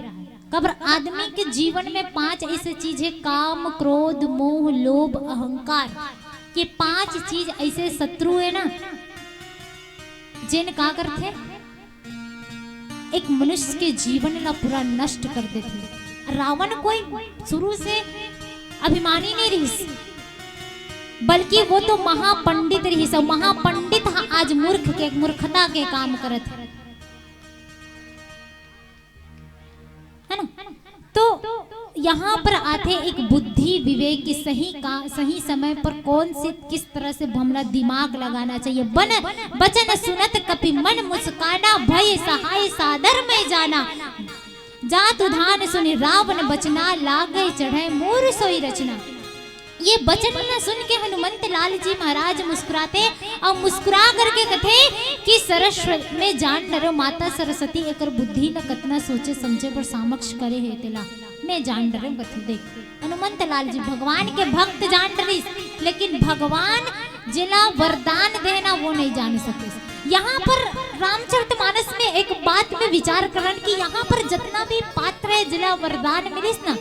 काबर आदमी के जीवन में पांच ऐसे चीज है, काम, क्रोध, मोह, लोभ, अहंकार, ये पांच चीज ऐसे शत्रु है ना, जेन का करथे, एक मनुष्य के जीवन ला पूरा नष्ट कर देथे। रावण कोई शुरू से अभिमानी नहीं रहिस, बल्कि वो तो महापंडित रहिस, और महापंडित ह आज मूर्ख के, मूर्खता के काम करत हे, है ना? तो यहाँ पर आथे एक बुद्धि विवेक की सही का, सही समय पर कौन से, किस तरह से हमला दिमाग लगाना चाहिए। बन बचन सुनत कपि मन मुस्काना, भय सहाय सादर मैं जाना। जात उधान सुनि रावण बचना, लागे चढ़े मोर सोई रचना। ये बचन ला सुन के हनुमंत लाल जी महाराज मुस्कुराथे और मुस्कुरा करके कथे कि सरस्वती में जान डरो, माता सरस्वती एकर बुद्धि ला कतना सोचे समझे बर समक्ष करे हे तेला मैं जान डरो कथे। देख, हनुमंत लाल जी भगवान के भक्त जान डरिस, लेकिन भगवान जेला वरदान देना वो नहीं जान सकिस। यहाँ पर रामचरितमानस में एक बात में विचार करन कि यहाँ पर जितना भी पात्र है जेला वरदान मिलिस ना,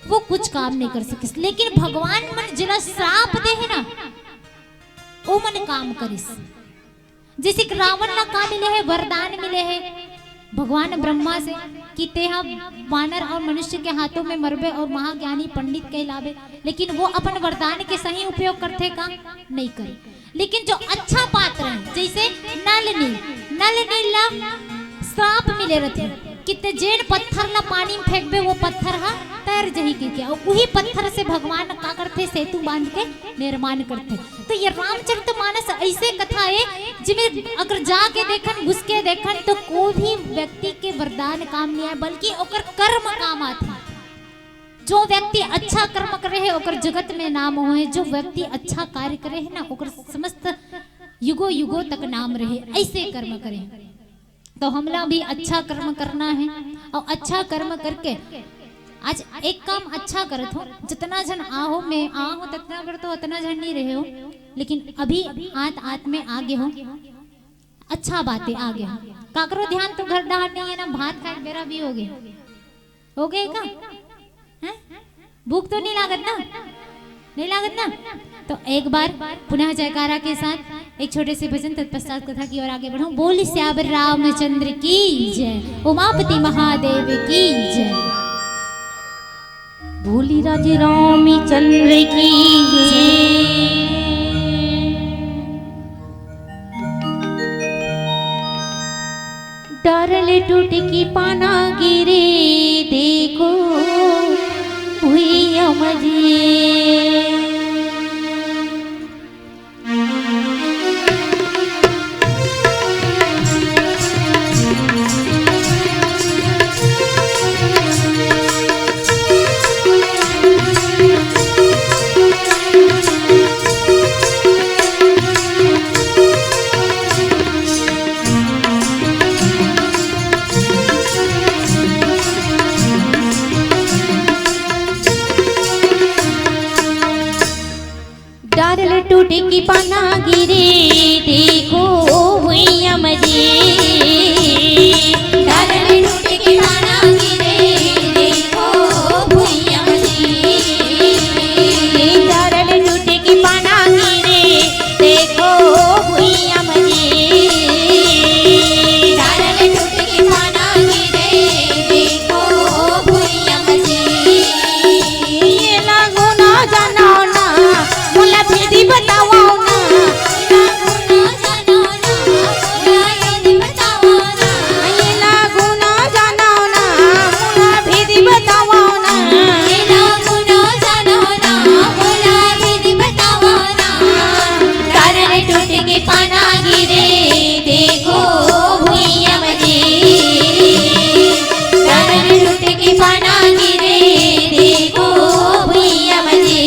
वो कुछ काम नहीं कर सकिस, लेकिन भगवान मन जेला श्राप दे हे ना, वो मन काम करिस। जैसे कि रावण ला का मिले हे, वरदान मिले हे भगवान ब्रह्मा से कि तेहा वानर और मनुष्य के हाथों में मरबे और महाज्ञानी पंडित कहलाबे, लेकिन वो अपन वरदान के सही उपयोग करथे का? नहीं करे। लेकिन जो अच्छा पात्र है, जैसे नल नील, नल नील ला श्राप मिले रथे कि ते जेन पत्थर ला पानी में फेंकबे, वो पत्थर हा तैर जही कहिके, और वही पत्थर से भगवान का करथे, सेतु बांध के निर्माण करथे। तो ये रामचरितमानस ऐसे कथा है, जिमें अगर जाके देखन, घुस के देखन, तो कोई भी व्यक्ति के वरदान काम नहीं आए, बल्कि ओकर कर्म काम आथे। जो व्यक्ति अच्छा कर्म करे है, ओकर जगत में नाम होए। जो व्यक्ति अच्छा कार्य करे है ना, ओकर समस्त युगों युगों तक नाम रहे, ऐसे कर्म करे। तो हमला भी अच्छा कर्म करना है, और अच्छा कर्म करके आज एक काम अच्छा करत हो, जितना झन आहो, मैं आहो, ततना कर तो उतना झन नहीं रहे हो, लेकिन अभी आत आत में आगे हो, अच्छा बात है, आगे हो। काकरो ध्यान तो घर डहार नहीं है ना, भात खाए के बेरा भी हो गए, हो गए का? हैं? भूख तो नहीं लागत ना? नहीं लागत ना? तो एक बार पुनः जयकारा के साथ एक छोटे से भजन, तत्पश्चात कथा की ओर आगे बढ़ो। बोल सियावर रामचंद्र की जय, उमापति महादेव की जय। बोली राजे रामचंद्र की जय। डार ले टूट के पाना गिरे, देखो भुइयां म जी। डार ले टूट के पाना गिरे, देखो भुइयां म जी। डार ले टूट के पाना गिरे, देखो भुइयां म जी। डार ले टूट के पाना गिरे, देखो भुइयां म जी। डार ले टूट के पाना गिरे, देखो भुइयां म जी। ये लागू ना जानो ना, मोला भेदी बतावो ना। ये लागू ना जानो ना, मोला भेदी बतावो ना। डार ले टूट के पाना गिरे, देखो भुइयां म जी। डार ले टूट के पाना गिरे, देखो भुइयां म जी।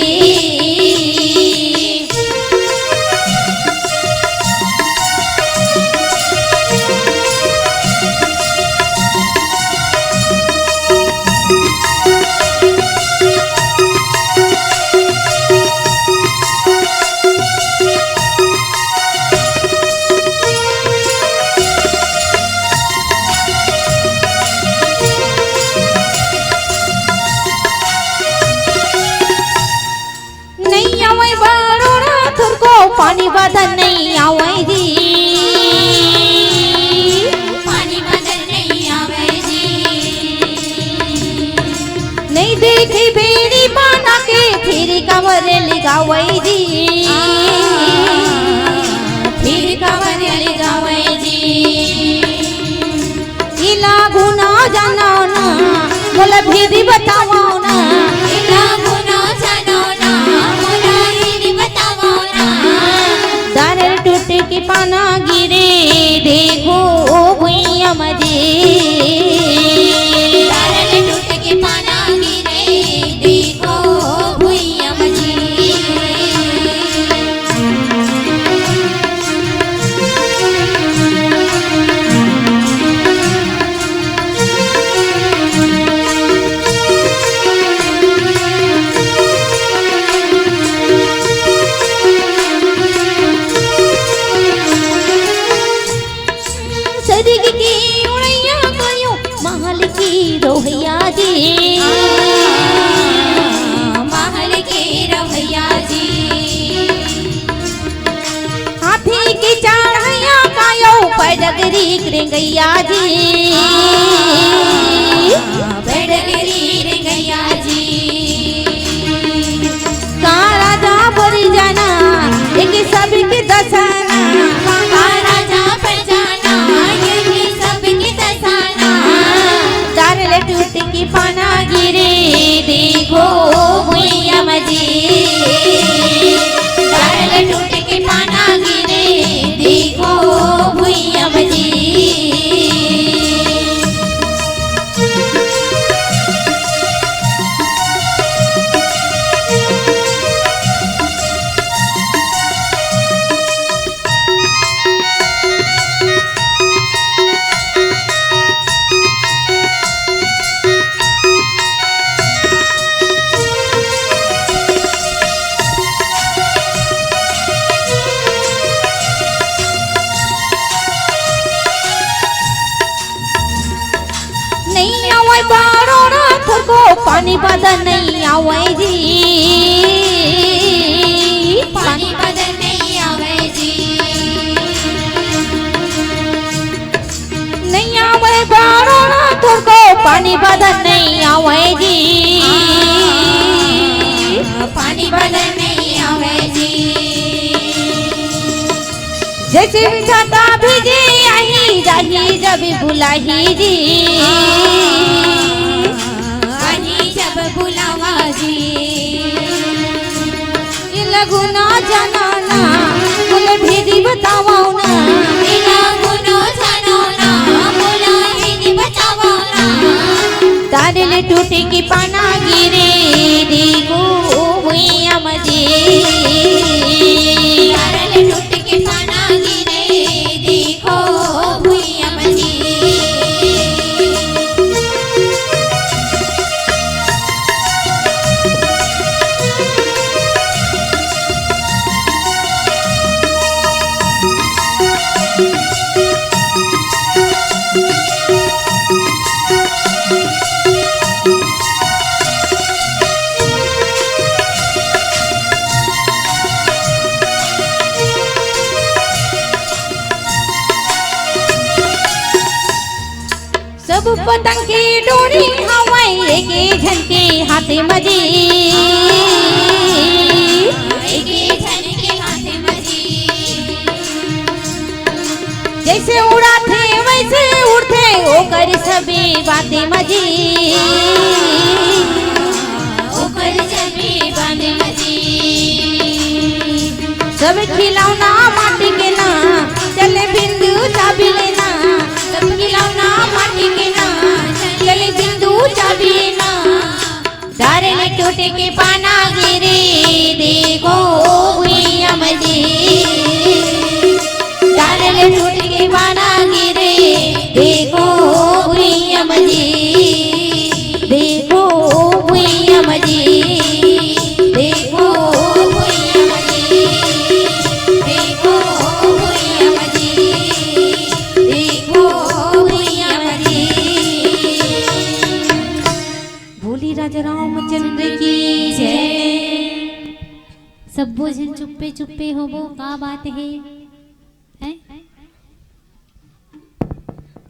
नइ आवय बरोड़ा थोरको पानी बदन नइ आवय जी। पानी बदन नइ आवय जी। नइ देखे बेड़ी पाना के फिर काबर ले गावय जी। फिर काबर ले गावय जी। इला गुना जानो ना, मोला भेदी बतावो ना। इला गुना जानो ना, मोला भेदी बतावो ना। डार ले टूट के पाना गिरे, देखो भुइयां म जी। डार ले टूट के पाना गिरे, देखो भुइयां म जी। सरिग के उड़ैया कयो महल के रहइया जी। महल के रहइया जी। हाथी के चढ़ैया कयो पैडगरी के रेंगइया जी। पैडगरी रेंगइया जी। का राजा बरी जाना, एके सबके दसाना। का राजा बरी जाना, एके सबके दसाना। डार ले टूट के पाना गिरे, देखो भुइयां म जी। डार ले टूट के पाना गिरे, देखो भुइयां म जी। नइ आवय बरोड़ा थोरको पानी बदन नइ आवय जी। पानी बदन नइ आवय जी। नइ आवय बरोड़ा थोरको पानी बदन नइ आवय जी। पानी बदल नहीं आवे जी। जैसे छाता भीजे आही जाही जब बुलाही जी। आही जब बुलावा जी। ये लगुना जनाना बोले भेदी बतावा ना। ये लगुना जनाना बोले भेदी बतावा ना। तारे ले टूटे के पाना गिरे देखो भुइयां मजी। तारे ले टूटे के पाना गिरे देखो भुइयां मजी। सब पतंग के डोरी हवय एके झन के हाथे मजी। एके झन के हाथे मजी। जैसे उड़ाथे वैसे उड़थे ओकर सबे बाते मजी। ओकर सबे बाते मजी। सब खिलौना माटी के ना, चले बिंदु चाबी लेना। सब खिलौना माटी के ना, चले बिंदु चाबी लेना। तारे ले टूटे के पाना गिरे, देखो भुइयां मजी। तारे ले टूटे के पाना गिरे, देखो भुइयां मजी। देखो भुइयां मजी, देखो भुइयां मजी, देखो भुइयां मजी, देखो भुइयां मजी। बोली राजा रामचंद्र की जय। सब्बो झन चुप्पे चुप्पे होबो, का बात हे? हैं?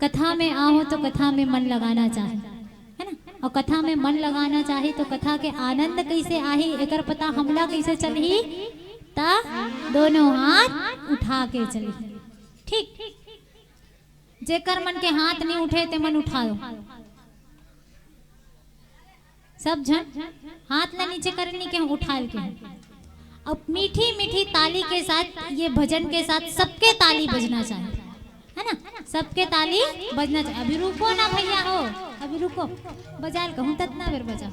कथा में आहो तो कथा में मन लगाना चाही, है ना? अउ कथा में मन लगाना चाही तो कथा के आनंद कइसे आही, एकर पता हमला कइसे चलही? त दोनों हाथ उठा के चलही। ठीक, जेकर मन के हाथ नइ उठे ते मन उठा दो। सब झन हाथ ला नीचे करे नइ के, उठा के। अब मीठी मीठी ताली के साथ, ये भजन के साथ सबके ताली बजना चाही, है ना? सबके ताली बजना चाही। अभी रुको ना भैया हो, अभी रुको, बजा ल कहूँ ततना बेर बजा।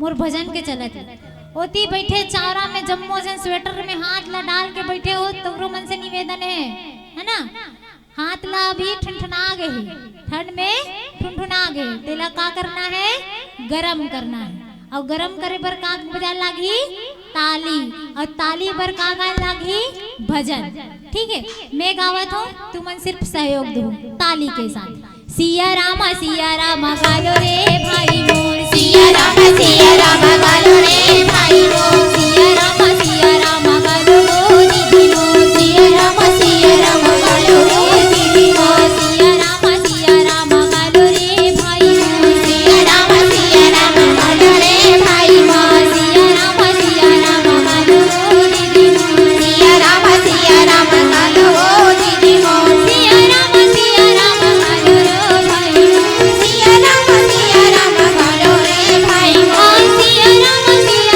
मोर भजन के चलत हे। ओती बैठे चारा में जम्मो झन स्वेटर में हाथ ला डाल के बैठे हो, तोरो मन से निवेदन हे, है ना? हाथ ला अभी ठुनठुना गे हे, ठंड में ठुनठुना गे हे, तेला का करना हे? गरम करना हे। अउ गरम करे बर का बजाए लागही? ताली। अउ ताली बर का गाए लागही? भजन। ठीक हे, मैं गावत हूँ, तुमन सिर्फ सहयोग दो ताली के साथ। सिया रामा सिया रामा घालो रे भाई मोर, सिया रामा सिया रामा घालो रे भाई मोर, सिया रामा सिया रामा घालो रे दीदी मोर, सिया रामा सिया रामा घालो रे दीदी मोर, सिया रामा सिया रामा घालो रे भाई मोर, सिया रामा सिया रामा घालो रे भाई मोर, सिया रामा सिया रामा घालो रे दीदी मोर, सिया रामा सिया रामा घालो रे दीदी मोर, सिया रामा सिया रामा घालो रे भाई मोर, सिया रामा सिया रामा घालो रे भाई मोर, सिया रामा सिया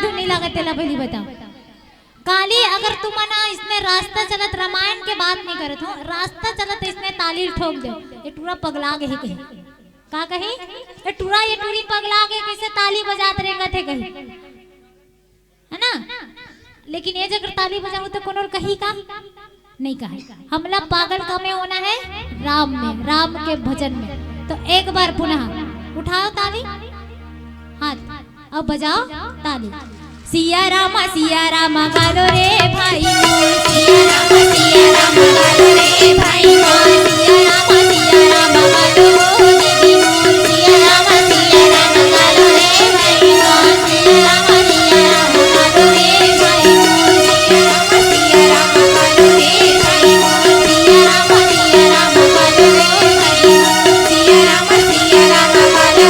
नहीं लागत, तेला पहली बताओ। काली, अगर तुमन इसने रास्ता चलत, रामायण के बात नहीं करत हो, रास्ता चलत इसने ताली ठोक दे, ये टूरा पगला गए कहीं। का कही? ये टूरा, ये टूरी पगला गए, कैसे ताली बजात रेंगत हे कहीं, है ना? लेकिन ये जगह ताली बजाऊ तो कोनो कही का? नहीं कहा। हमला पागल का में होना है, राम में, राम के भजन में। तो एक बार पुनः उठाओ ताली, हाथ, अब बजाओ ताली। सिया रामा, सिया रामा गालो रे भाई मोर, सिया रामा, सिया रामा गालो रे भाई मोर, सिया रामा, सिया रामा गालो दीदी मोर, सिया रामा, सिया रामा गालो रे भाई मोर, सिया रामा, सिया रामा गालो रे भाई मोर, सिया रामा, सिया रामा गालो रे भाई मोर, सिया रामा, सिया रामा गालो रे भाई मोर, सिया रामा, सिया रामा गालो रे भाई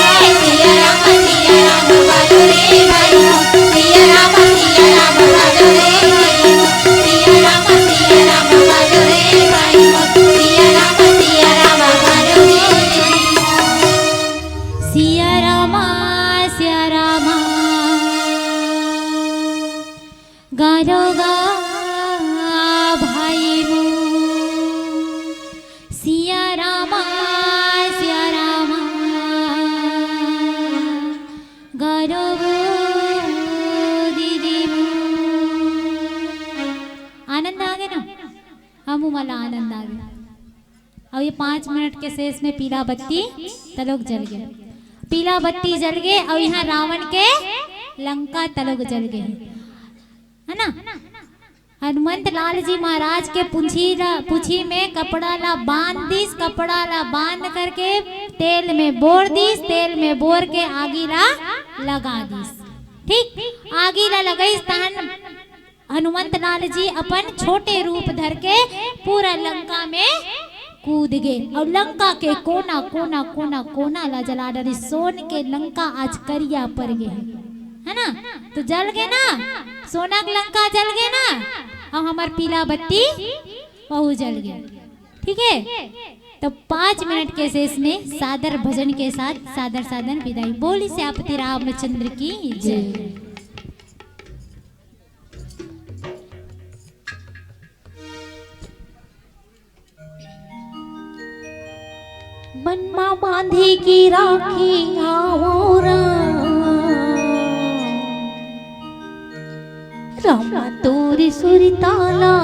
मोर, सिया रामा, सिया रामा गालो रे भाई मोर, सिया रामा, सिया रामा गालो रे भाई मोर, सिया रामा, सिया रामा गालो रे भाई मोर, सिया रामा, सिया रामा गालो रे भाई मोर। सिया रामा, सिया रामा गारो गा भाई मोर, सिया रामा, सिया रामा गारो दीदी मोर। आनंद आ गए ना? हमू मन ला आनंद आ गए। अउ ये पाँच मिनट के शेष में पीला बत्ती तलोक जल गए, पीला बत्ती जल गए, अउ यहाँ रावण के लंका तलोक जल गए, है ना? हनुमंत लाल जी महाराज के पूंछी ला, पूंछी में कपड़ा ला बांध दिस, कपड़ा ला बांध करके तेल में बोर दिस, तेल में बोर के आगी ला लगा दिस। ठीक, आगी ला लगाइस तहन हनुमंत लाल जी अपन छोटे रूप धर के पूरा लंका में कूद गे अउ लंका के कोना, कोना, कोना, कोना ला जला डारिस। सोन के लंका आज करिया पड़ गे हे, है ना? तो जल गे ना, सोना के लंका जल गे ना, अउ हमर पीला बत्ती वहू जल गे। ठीक है, तो पाँच मिनट के शेष में सादर भजन के साथ सादर सादर विदाई। बोली सियापति रामचंद्र की जय। मन मा बांधी के राखे हावों राम, रामा तोर सुरता ला।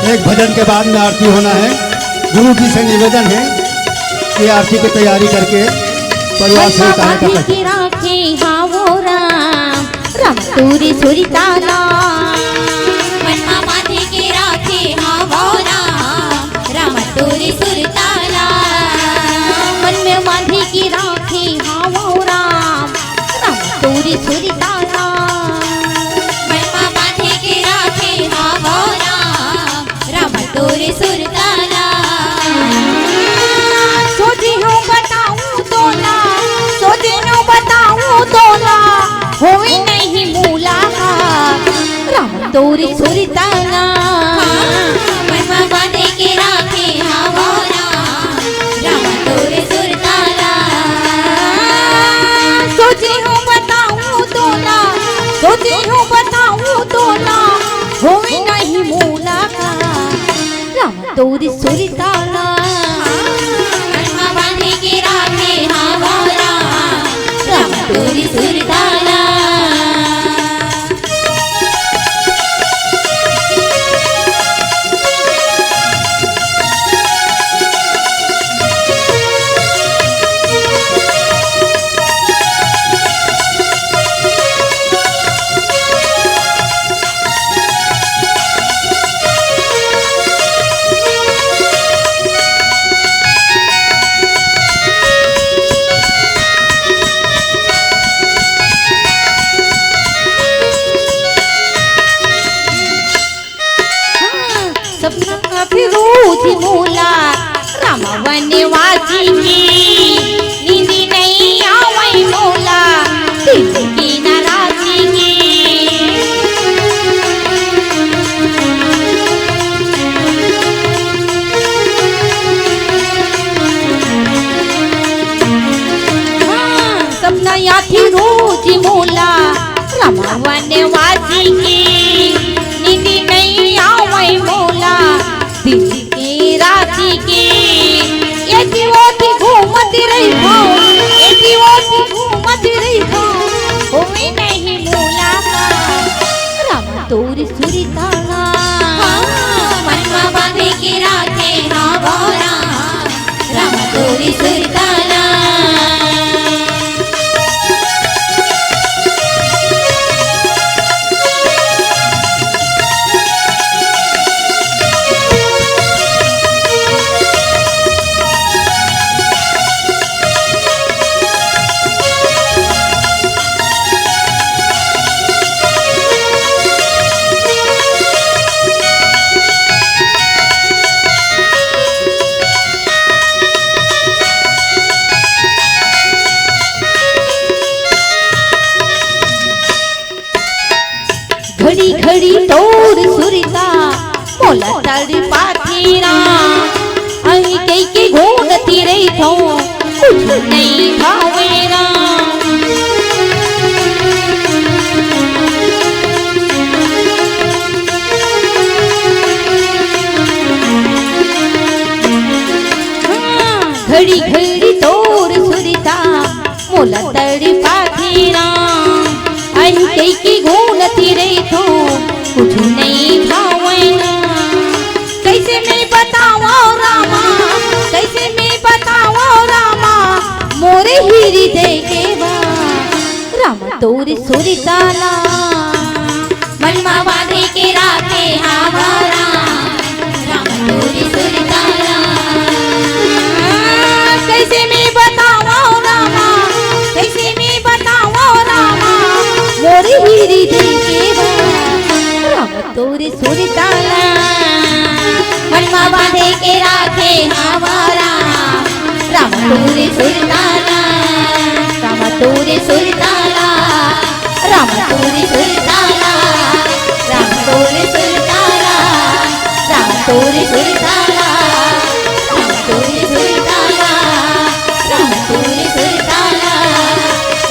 एक भजन के बाद में आरती होना है। गुरु जी से निवेदन है कि आरती की तैयारी करके परिवार से उतारे का। राखे हावों राम, रामा तोर सुरता ला। मन मा बांधी के राखे हावों राम, रामा तोर सुरता ला। मन में बांधी के राखे हावों राम, रामा तोर सुरता ला। मन मा बांधी के राखे हावों राम, रामा तोर सुरता ला। सोझी हूँ बताऊँ तोला, सोझी हूँ बताऊँ तोला, होई नहीं मुलाकात, रामा तोर सुरता ला। मन मा बांधी के राखे हावों राम, रामा तोर सुरता ला। सोझी हूँ बताऊँ तोला, सोझी हूँ बताऊँ तोला, होई नहीं मुलाकात, रामा तोर सुरता ला। मन मा बांधी के राखे हावों राम, रामा तोर सुरता ला। रामा वनवासी के नींद नइ आवय मोला, दिन के राति के एती ओती घूमत रहिथंव, एती ओती घूमत रहिथंव, होय नहीं मुलाकात। रामा तोर सुरता ला, हाँ, मन मा बांधे के राखे हवंव राम, रामा तोर सुरता ला। घड़ी घड़ी तोर सुरता मोला तड़पाथे राम, अही कहिके घूमत रहिथंव, कुछु नइ भावय राम। हाँ, घड़ी घड़ी तोर सुरता मोला तड़पाथे राम, अही कहिके घूमत रहिथंव, कुछु नइ भावय राम। कइसे मैं बतावंव रामा, कइसे मैं बतावंव रामा, मोरे हृदय के बात। रामा तोर सुरता ला मन मा बांधे के राखे हवंव राम, रामा तोर सुरता ला। कइसे मैं बतावंव रामा, कइसे मैं बतावंव रामा, मोरे हृदय के बात। रामा तोर सुरता ला मन मा बांधे के राखे हवंव राम, रामा तोर सुरता ला, रामा तोर सुरता ला, रामा तोर सुरता ला, रामा तोर सुरता ला, रामा तोर सुरता ला, रामा तोर सुरता ला, रामा तोर सुरता ला,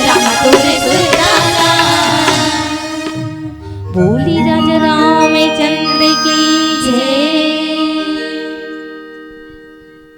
रामा तोर सुरता ला। बोली राजा रामचंद्र की जय।